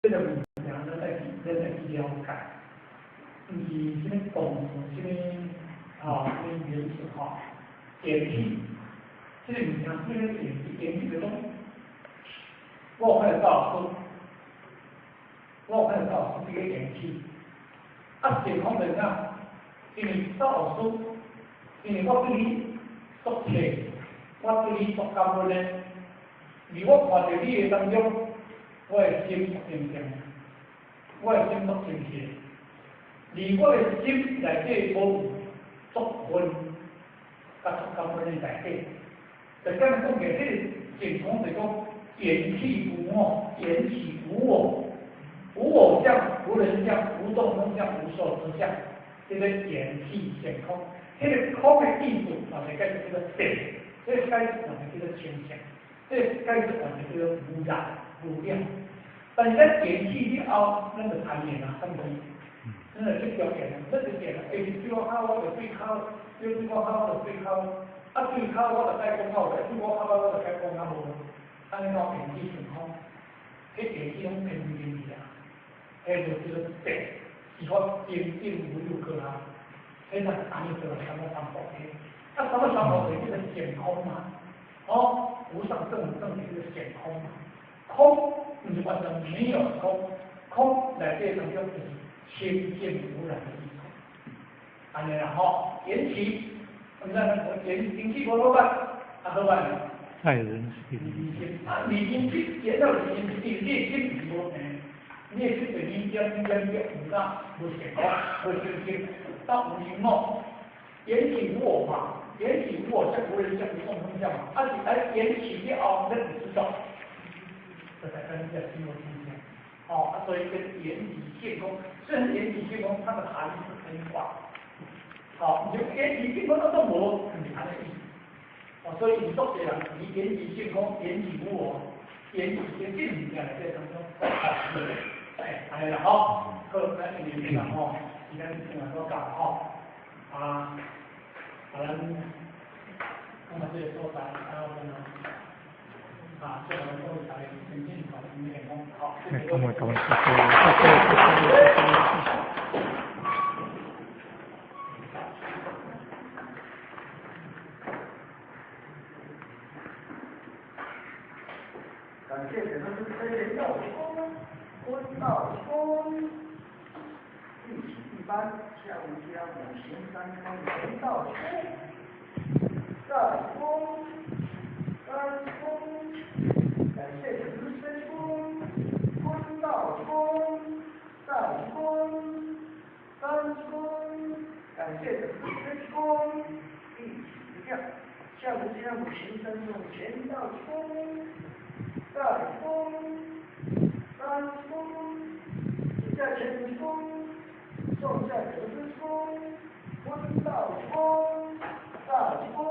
這個物件咱愛去了解，毋是啥物動詞，啥物吼，啥物名詞吼，緣起，這個物件啥物緣起？緣起就講，我有看著教師，我有看著教師，這個緣起。啊，性空就是啥？因為教師，因為我對你足切，我對你足感恩的，而我看著你的當中，我的心足平靜，我的心足清澈，而我的心內底無有足恨，佮足感恩的內底，就咁樣講起，這個性空就講緣起無我，緣起無我，無我相、無人相、無眾生相、無壽者相，這個緣起性空，這個空的意思嘛是解釋叫做白，這個解釋嘛是叫做清淨，這個解釋嘛是叫做無染無染。但是咱緣起以後，咱就貪念啊，是毋是？咱就去條件，咱就見啊，欸，對我較好，我就對較；對我較好，我就對較。啊，對較我就該講較有，對我較歹，我就該講較無。按呢講緣起性空，彼緣起攏偏偏去啊，彼就叫做白，是法清淨無有過啊。彼那安呢做三摩三菩提，啊，三摩三菩提叫做顯空嘛，哦，無上正等正覺叫做顯空嘛。空毋是完全沒有空，空內底當中就是清淨無染的意思。按呢啦吼，緣起，毋知咱緣緣起無好辦，啊好辦。愛人心。啊，二心緣到二心，因為你的心是無平，你的心就你點點點有哪無成功，無清淨，到無明哦。緣起無我嘛，緣起無我相，無人相，無眾生相嘛。啊是愛緣起了後，咱就知道，這才跟這心無清淨。哦，啊所以跟緣起性空，雖然緣起性空，它的含義是很廣。好，你就緣起性空都都無，毋是按呢意思。哦，所以你足濟人，你緣起性空，緣起無我，緣起性這物件內底當中，哎，按呢啦吼，好，咱今日啦吼，時間先來到吼，啊，啊咱講到這個所在，啊，我們啊，最後來講大家身體健康，好，謝謝各位。感謝整個是飛道空，坤道空，一起一班，下午加五行三空，乾道空，再空，三空，感謝整個是飛空，坤道空，再空，三空，感謝整個是飛空，一起一下，下午加五行三空，乾道空。再空，三空，底下乾空，上下九是空，坤道空，再空，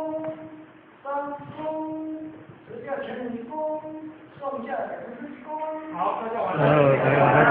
三空，十下乾空，上下九是空。好，大家晚上好。